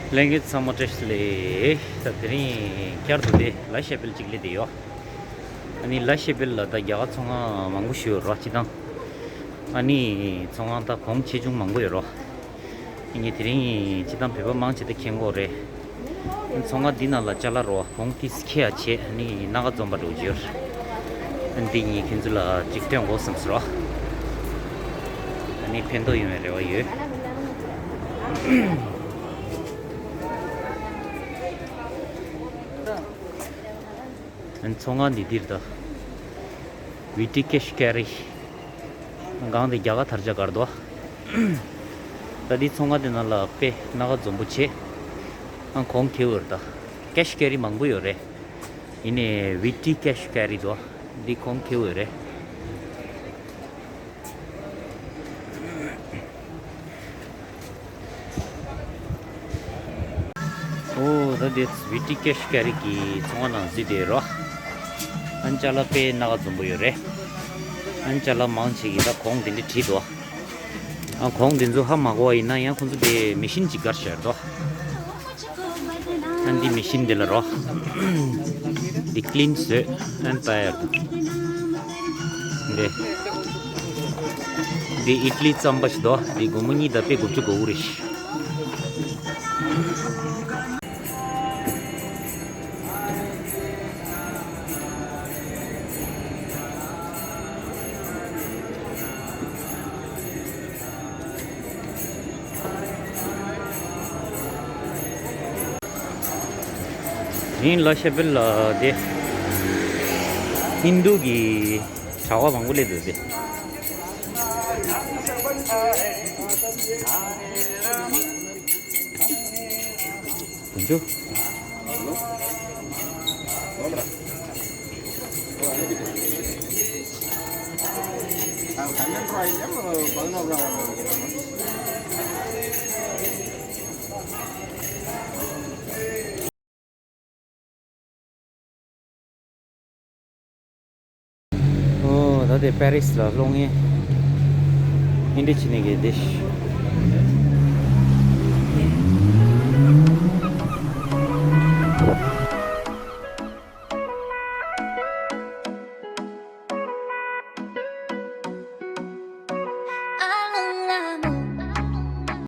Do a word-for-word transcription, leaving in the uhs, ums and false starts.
ལྷན་རྒྱས་ཚང་མ་བཀྲ་ཤིས་བདེ་ལེགས། ད་དེ་རིང་བསྐྱར་དུ་དེ་ལ་ཤ་བལ་གཅིག་སླེབས་བསྡད་ཡོད། ཨ་ནི་ལ་ཤ་བལ་ལ་ད་རྒྱ་གར་ཚོང་ཁང་མང་པོ་ཞིག་ཡོད་རེད་པ། སྤྱིར་བཏང་ཨ་ནི་ཚོང་ཁང་ད་གོང་ཆེ་ཆུང་མང་པོ་ཡོད་རེད་པ། ངས་དེ་རིང་སྤྱིར་བཏང་བོད་པ་མང་ཆེ་ད་མཁྱེན་གྱི་ཡོད་རེད། ཚོང་ཁང་འདི་ནང་ལ་ཅ་ལག་རེད་པ། གོང་ཏོག་ཙམ་འཁྱེར་ཡ་བྱས། ཨ་ནི་སྣ་ཁ་འཛོམས་པ་འགྲོ་རྒྱུ་ཡོད། ཨ་ནི་འདི་ངས་ཁྱོད་ཚོ་ལ་ཅིག་སྟོན་དགོས་བསམ་སོང་རེད་པ། ཨ་ནི་ཕན་ཐོགས་ཡོང་བའི་རེ་བ་ཡོད། ཚོང་ཁང་འདི་འདིར་ད་ཝི་ཊི་ཀེཤ་ཀེ་རི། སྒང་དེ་རྒྱ་གར་དར་ཆ་དགར་འདུག་ད་འདི་ཚོང་ཁང་དེ་ནང་ལ་དཔེ་སྣ་ཁ་འཛོམས་པོ་བྱས། ཨ་གོང་འཁྱེར་ཡོད་རེད་ད། ཀེཤ་ཀེ་རི་མང་པོ་ཡོད་རེད། ཡིན་ནའི་ཝི་ཊི་ཀེཤ་ཀེ་རི་འདུག་འདི་གོང་འཁྱེར་ཡོད་རེད། ཨོ་ད་དེ་ཝི་ཊི་ཀེཤ་ཀེ་རི་གི་ཚོང་ཁང་ནང་འཛུལ་བསྡད་རེད་པ། ཨ་ནི་ཅ་ལག་དཔེ་སྣ་ཁ་འཛོམས་པོ་ཡོད་རེད། ཨ་ནི་ཅ་ལག་མང་ཆེ་གིས་ད་གོང་དེ་འདྲ་བྲིས་འདུག་ཨ་གོང་དེ་ཚོ་ཧ་མ་གོ་བ་ཡིན་ན་ཡང་ཁོང་ཚོ་དེ་མེ་ཤིན་ཅིག་བསྒར་བཞག་འདུག་ཨ་འདི་མེ་ཤིན་འདི་ལ་རོ། འདི་ཀི་ལིན་བཟོས། ཨན་པ་ཡར་འདི། འདི་ཨི་ཊ་ལི་རྩམ་པ་ཞིག་འདུག་འདི་སྒོར་མོ་གཉིས་དང་པད་དགུ་བཅུ་གོ་དགུ་རེད། དེ་རིང་ལ་ཤ་བལ་ལ་དེ་ཧིན་དུ་གི་གྲྭ་པ་མང་པོ་སླེབས་འདུག་སྟེ། དེ་ཚོ། ཨོ་ད་དེ་པེ་རིས་ལ་སློང་ངེ་ཨིན་ཌི་ཆི་ནི་གི་ཌིཤ།